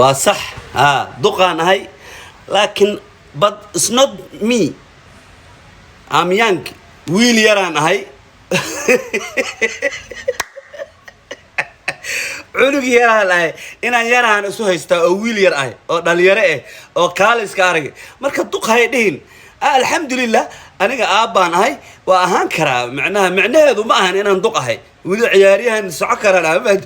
Waa sax, ha, duqaan ahay, laakiin but it's not me, I'm young, wiil yaraan ahay, cunug yaraan ahay. Inaan yarahan isu haystaa oo wiil yar ahay oo dhalinyaro ah oo kaaliska arag. Marka duq hay dhihin. Alxamdulilah, aniga aabbaan ahay, waa ahaan karaa. Macnaha, micnaheedu ma ahan inaan duq ahay. Weli ciyaaryahan soco karaan ah,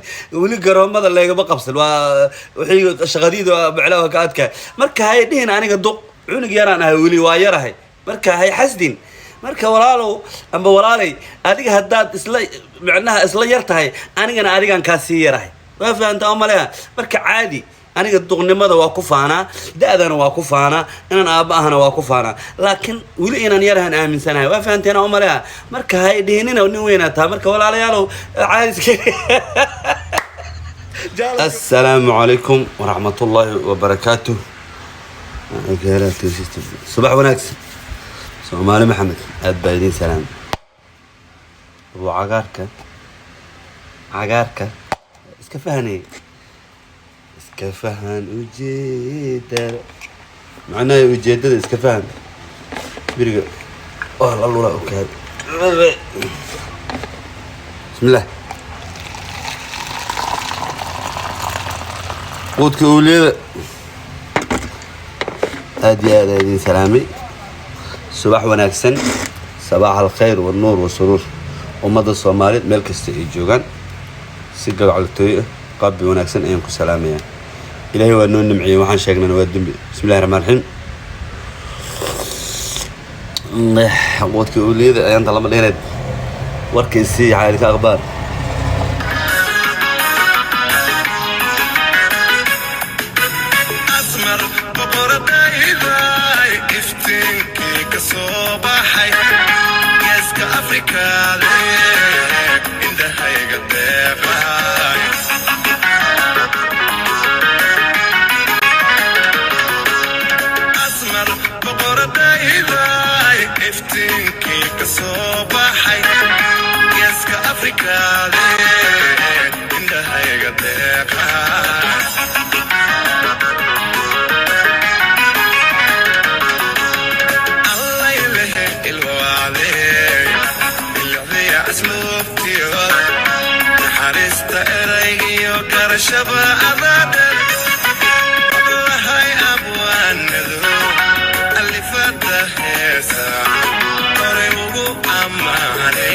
weli garoomada laygama qabsan. Waa wixii shaqadiida macnaha waa ka adkahay. Marka hay dhihin aniga duq, cunug yaraan ahay, weli waa yarahay. Marka hay xasdin. Marka walaalow amba walaalay, adiga haddaad isla macnaha isla yar tahay, anigana adigaan kaa sii yarahay. Waa fahantaa oo maleha? Marka caadi, aniga duqnimada waa ku faanaa, da-dana waa ku faanaa, inaan aabba ahna waa ku faanaa, laakiin weli inaan yarahan aaminsanahay. Waa fahanteen oo maleha? Marka hay dhihinina nin weynaa tahay. Marka walaalayaalow, caadiska. Assalaamu calaykum waraxmatullaahi wabarakaatuh. Subax wanaagsan, Soomaali Maxamed, aad baa idiin salaam. Abu cagaarka, cagaarka iska fahanay, iska fahan ujeedada, macnaha ujeedada iska fahan. Beriga waa la lula okaad. Bismillah, quudka owliyada. Aad iyo aad aa idiin salaamay. Subax wanaagsan, sabaax alkhayr wanuur wasuruur. Ummadda Soomaaliyeed meel kasta ay joogaan, si gabaclatooyo ah, qaabbi wanaagsan ayaan ku salaamayaa. Ilaahay waa noo nimciyey, waxaan sheegnana waa dembi. Bismillahi raxmaan raxiim. Quudka owliyada ayaanta lama dhihineed. Warka isii xaalika akhbaar. Asmar boqoradayday, iftiinkii ka soo baxay Geeska Afrikaade, indhahayga deeqay. Asmar boqoradayday, iftiinkii ka soo baxay Geeska Afrikaade, indhahayga deeqay. Allaylehe ilwaade, bilicdiya asluubtiyo naxariista, eraygiyo garashaba adaadan lahay. Abwaanadu alifada heesa horay ugu ammaane.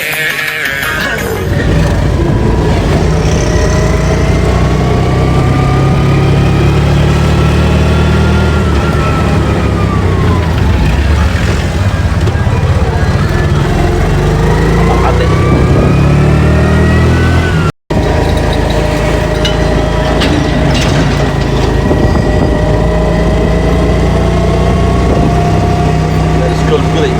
Iskool guday.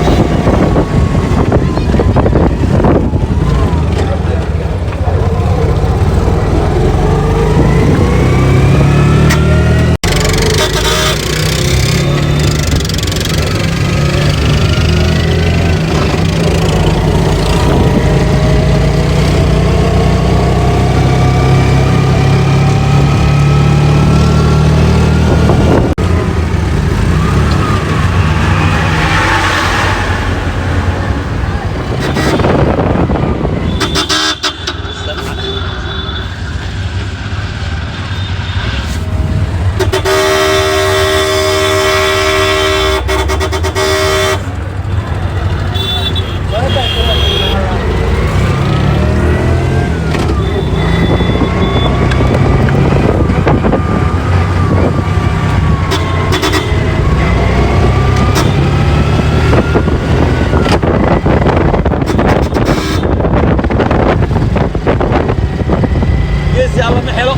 Geesi alla ma xelo.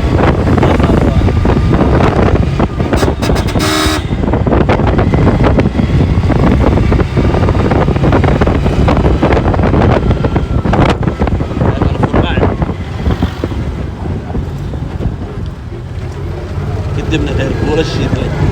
Kadibna reer buulashiidle.